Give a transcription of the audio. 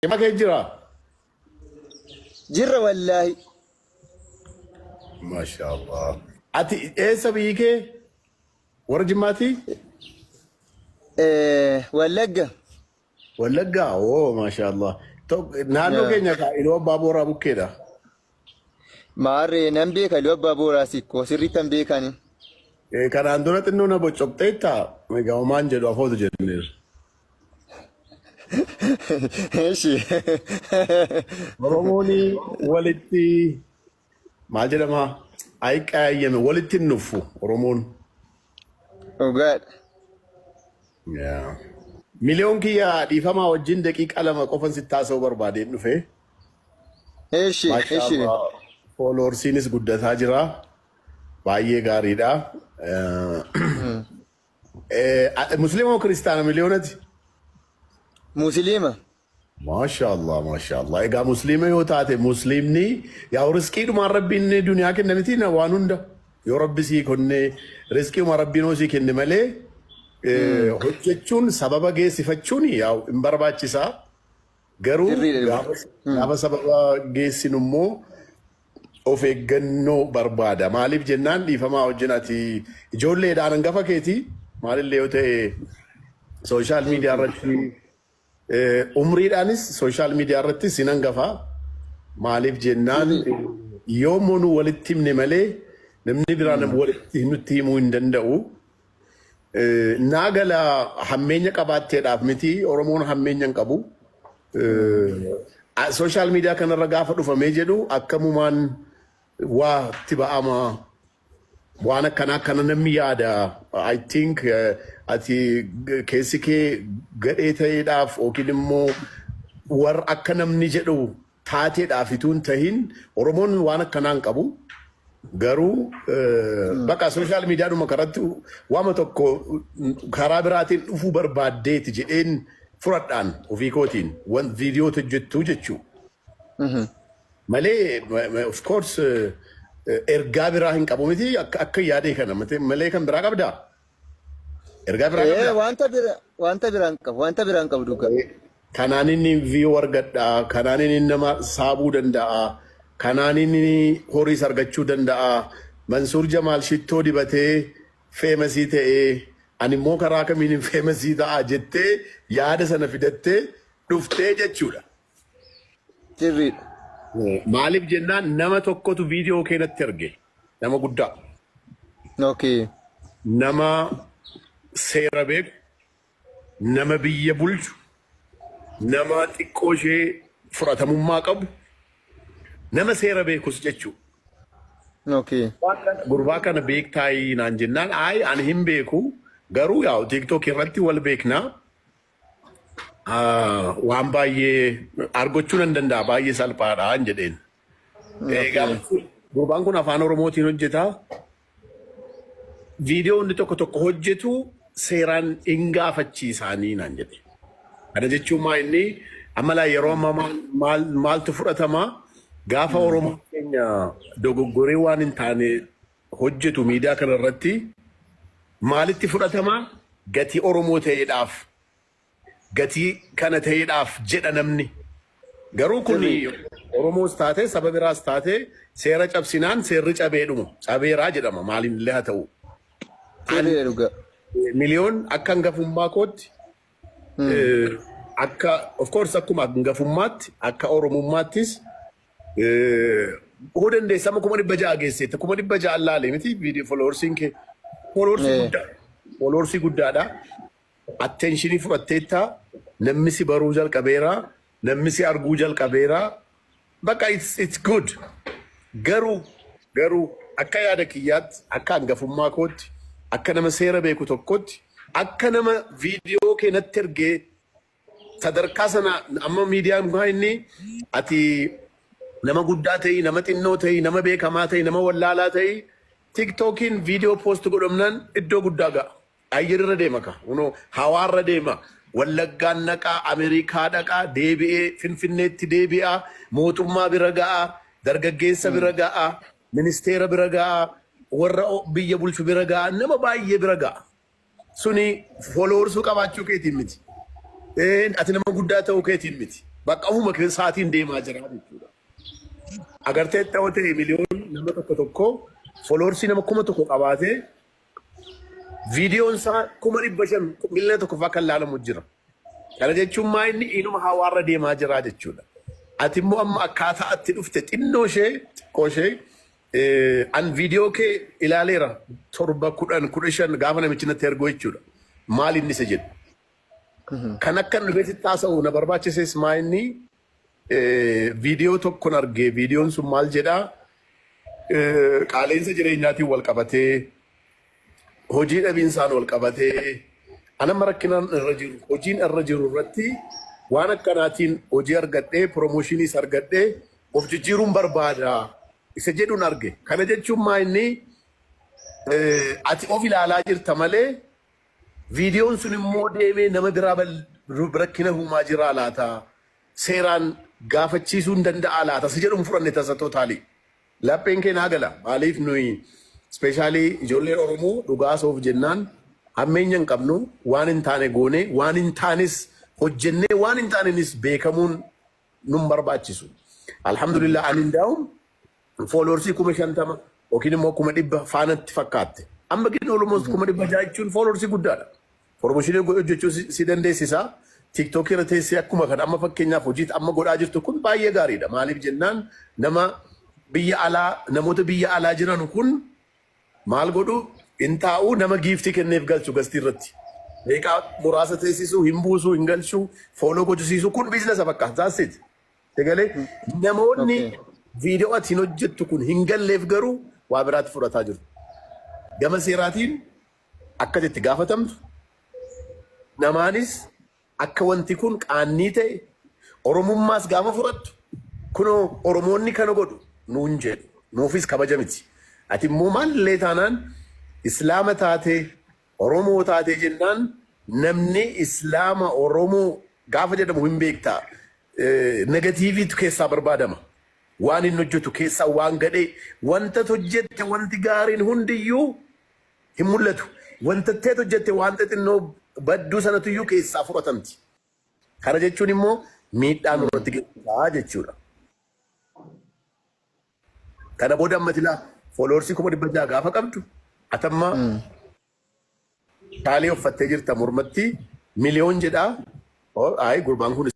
Himaa kee jira. Jirra wallaahi. Maashaallah. Ati eessa biyyi kee? Warra Jimmaatii? Wallagga. Wallaggaa? Oo maashaallah. Naannoo keenya kaa Iluu Abbaa Booraa bukkeedha. Maarree nan beeka Iluu Abbaa Booraa sikkoo sirriittan beekani. Kanaan dura xinnoo na boccoqxeetta. Egaa homaan jedhu afootu jenneerra. Eshi. Oromoon walitti maal jedhama? Ayiqaayyame walitti hin nuffu Oromoon. Dhugaadha. Yaa. Miliyoon kiyya dhiifamaa wajjin daqiiqaa 2 qofan sitti haasa'uu barbaadeen dhufe. Eshi, eshi. Maashaallah fooloorsiinis guddataa jira. Baay'ee gaariidha. Musliima moo kiristaana miliyoonati? Musliima. Maashaallah maashaallah. Egaa musliima yoo taate musliimni yaa riskiidhumaan rabbiin duniyaa kenne miti na waan hunda. Yoo rabbi sii kenne riskiidhuma rabbiin hoo sii kenne malee hojjechuun sababa geessifachuun yaa hin barbaachisaa. Garuu Sirriidha dhugaa. gaafa sababa geessinu immoo of eeggannoo barbaada. Maaliif jennaan dhiifamaa wajjin ati ijoolleedhaan hangafa keeti maalillee yoo ta'e sooshaal miidiyaa irratti umriidhaanis sooshaal miidiyaa irratti sin hangafa. Maaliif jennaan yoo immoo nu walitti himne malee namni biraa walitti nutti himuu hin danda'u. Naa gala hammeenya qabaatteedhaaf miti Oromoon hammeenya hin qabu. Sooshaal miidiyaa kanarra gaafa dhufamee jedhu akkamumaan waa itti ba'ama waan akkanaa akkana namni yaada. I think ati keessi kee gadhee ta'eedhaaf yookiin immoo warra akka namni jedhu taateedhaaf ituu hin tahin Oromoon waan akkanaa hin qabu. Garuu bakka sooshaal miidiyaadhuma karatti waama tokko karaa biraatiin dhufuu barbaaddeeti jedheen furadhaan ofii kootiin wan viidiyoo hojjettuu jechuu. Malee of course ergaa biraa hin qabu miti akka yaadee kana malee kan biraa qabdaa? Ergaa biraa qabdaa? Wanta biraan qabu wanta biraan qabu dhugaa. Kanaan inni view argadha, kanaan inni nama saabuu danda'a, kanaan inni horiis argachuu danda'a. Mansuur Jamaal shittoo dibatee feemasii ta'ee ani immoo karaa kamiin hin feemasii ta'a jettee yaada sana fidattee dhuftee jechuudha. Sirriidha. Maaliif jennaan nama tokkotu viidiyoo kee natti erge. Nama guddaa. Nama seera beeku, nama biyya bulchu, nama xiqqoo ishee fudhatamummaa qabu, nama seera beekus jechuudha. Gurbaa kana beektaayii naan jennaan ayi ani hin beeku garuu yaa'u TikTok irratti wal beeknaa. Waan baay'ee argachuu nan danda'a baay'ee salphaadha hin jedheen. Egaa gurbaan kun afaan Oromootiin hojjeta. Viidiyoo inni tokko tokko hojjetu seeraan hin gaafachiisaanii naan jedhe. Kana jechuun maa inni amma laa yeroo ammaa maaltu fudhatama gaafa Oromoon keenya dogoggoree waan hin taane hojjetu miidiyaa kana irratti maalitti fudhatama gatii Oromoo ta'eedhaaf gatii kana ta'eedhaaf jedha namni. Garuu kun Oromoos taate saba biraas taate seera cabsinaan seerri cabeedhuma cabeeraa jedhama maaliin illee haa ta'u. Sirriidha dhugaa. Miliyoon akka hangafummaa kootti akka of course akkuma hangafummaatti akka Oromummaattis Hoo dandeessa amma 600,000 geesseetta. 600,000 laale miti viidiyoo followersiin kee. Followersii guddaa. Followersii guddaadha. Attentionii fudhatteetta. Namni si baruu jalqabeera. Namni si arguu jalqabeera. Bakka it's good. Garuu akka yaada kiyyaatti akka hangafummaa kootti akka nama seera beeku tokkotti akka nama viidiyoo kee natti ergee sadarkaa sana amma miidiyaan kun inni ati nama guddaa ta'ii nama xinnoo ta'ii nama beekamaa ta'ii nama wallaalaa ta'ii tiktookiin viidiyoo poost godhamnaan iddoo guddaa ga'a. Ayyarirra deema ka kunoo hawaarra deema Wallaggaan dhaqaa Ameerikaa dhaqaa deebi'ee Finfinneetti deebi'a mootummaa bira ga'a dargaggeessa bira ga'a ministeera bira ga'a warra biyya bulchu bira ga'a nama baay'ee bira ga'a. Suni followersuu qabaachuu keetiin miti. Ati nama guddaa ta'uu keetiin miti. Bakka ofuma sa'aatiin deemaa jira jechuudha. Agartee ta'oo ta'e miliyoon nama tokko tokko followersii nama 1000 qabaatee viidiyoon isaa 500,000 miliyoona 1 fa'aa kan laalamu jira. Kana jechuun maa inni inuma hawaarra deemaa jira jechuudha. Ati immoo amma akkaataa atti dhufte xinnoo ishee xiqqoo ishee an viidiyoo kee ilaaleera 7, 10, 15 gaafa namichi natti ergu jechuudha. Maal inni isa jedhu. Kan akka nu beeksitti haasa'u na barbaachises maa inni viidiyoo tokkon argee, viidiyoon sun maal jedhaa, qaala'insa jireenyaatiin wal qabatee, hojii dhabiinsaan wal qabatee, anamma rakkinaan irra jiru, hojiin irra jiru irratti waan akkanaatiin hojii argadhee, promotioniis argadhee, of jijjiiruun barbaada isa jedhuun arge. Kana jechuun maa inni ati of ilaalaa jirta malee viidiyoon sun immoo deemee nama biraa rakkina uumaa jiraa laata? Seeraan gaafachiisuu hin danda'a laata? Si jedhuun fudhanne tasa totally. Lapheen kee naa gala. Maaliif nuyi especially ijoolleen Oromoo dhugaa soof jennaan hammeenya hin qabnu, waan hin taane goone, waan hin taanes hojjennee, waan hin taanenis beekamuun nun barbaachisu. Alhamdulillah, ani ndaa'um followersii 50,000 yookiin immoo 100,000 faanatti fakkaatte. Amma gin almost 600,000 jechuun followersii guddaadha. Promotionii hojjechuu si dandeessisa. TikTokii irra teessee akkuma kana amma fakkeenyaaf hojii amma godhaa jirtu kun baay'ee gaariidha. Maaliif jennaan nama biyya alaa, namoota biyya alaa jiran kun maal godhu, hin taa'u, nama giftii kenneef galchu guestii irratti. Meeqaa muraasa teessisuu, hin buusuu, hin galchuu, follow gochisiisuu, kun businessa bakka. That's it. Sagalee namoonni viidiyoo ati hin hojjettu kun hin galleef garuu waa biraatti fudhataa jiru. Gama seeraatiin akka itti gaafatamtu, namaanis akka wanti kun qaannii ta'e, Oromummaas gaafa fudhattu kunoo Oromoonni kana godhu nuun jedhu, nuufis kabaja miti. Ati immoo maalillee taanaan Islaama taatee Oromoo taatee jennaan namni Islaama Oromoo gaafa jedhamu hin beektaa. Negativeiitu keessaa barbaadama. Waan inni hojjetu keessaa waan gadhee wanta hojjette, wanti gaariin hundiyyuu hin mul'atu. Wanta teet hojjette, waan xixinnoo badduu sanatuyyuu keessaa fudhatamti. Kana jechuun immoo miidhaa nurratti geessisaa jechuudha. Kana booda amma tilaa followersii 600,000 gaafa qabdu, atamma shaalii uffattee jirta mormatti, miliyoon jedhaa. Ayi, gurbaan kun